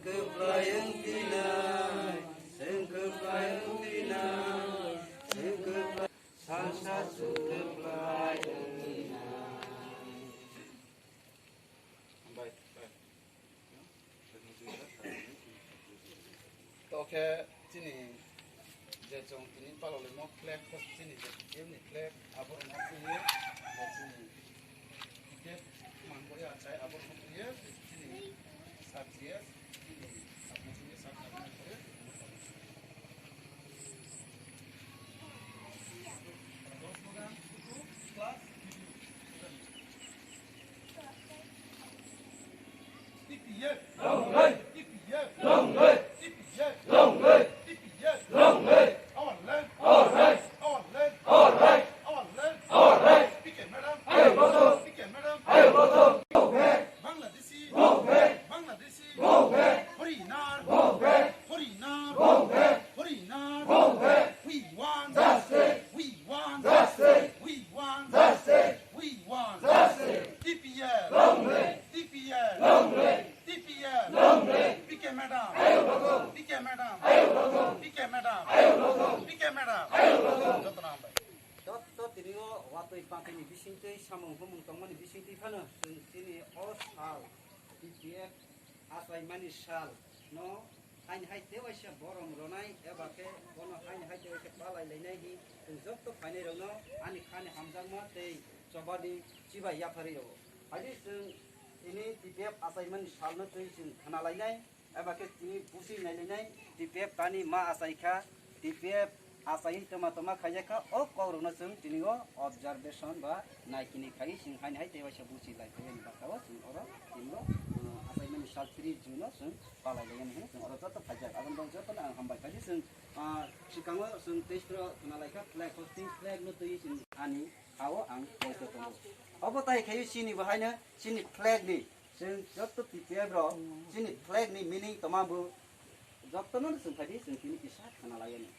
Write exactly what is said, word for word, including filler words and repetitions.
Kwplai wng tinai, chwng kwplai wng tinai, chwng kwplai salsa chwng kwplai wng tinai. To khe chini je chwng tini palolimo flag, chini je T T F ni flag, aborokno twiwi, je chini ticket manbo ya chai, aborokno twiwi, chini sub G S, chini sub G S, sub G S. T P F. Long live! T P F. Long live! T P F. Long live! T P F. Long live! Our land. Our right! Our land. Our right! Our land. Our right! P K madam. Ayo boso! P K madam. Ayo boso! Go back! Bangladeshi. Go back! Bangladeshi. Go back! Foreigner. Go back! Foreigner. Go back! Foreigner. Go back! We want justice. We want justice. We want justice. We want justice. T P F. Long live! T P F. Long live! T P F. Long live! P K madam. Ayo boso! P K madam. Ayo boso! P K madam. Ayo boso! P K madam. Ayo boso! Jotono hambai. Joto tini o watwi patwi ni bisingtwi samung humung tongmani bisingtwi phano chwng chini o sal T P F achaimani sal no haini hai tewaisa borom rwnai eba khe bono haini hai tewaisa palai lainai hi chwng joto phainai rokno ani khani hamjakma tei chobani chibai yapharwi rwo. Haidi chwng tini T P F achaimani salno twi chwng khna lainai eba khe tini busi nai lainai T P F tani ma achai kha, T P F achaiwi toma toma khaijak kha, o kokrokno chwng tini o observation ba naikini khaiwi chwng haini hai tewaisa buchi lai phai ani bwkha o chwng oro tini o, uh, achaimani sal three June o chwng palai lai ani hwnwi chwng oro joto phaijak. Aboni bagwi jotono ang hambai khaidi chwng, uh, swkango chwng tei sro khna lai kha flag hosting flag no twiwi chwng ani ha o ang poito tongo. Obo tai khaiwi chini bo haino chini flag ni chwng joto T P F rok chini flag ni meaning toma bo jotono chwng khaidi chwng tini kisa khna lai ani.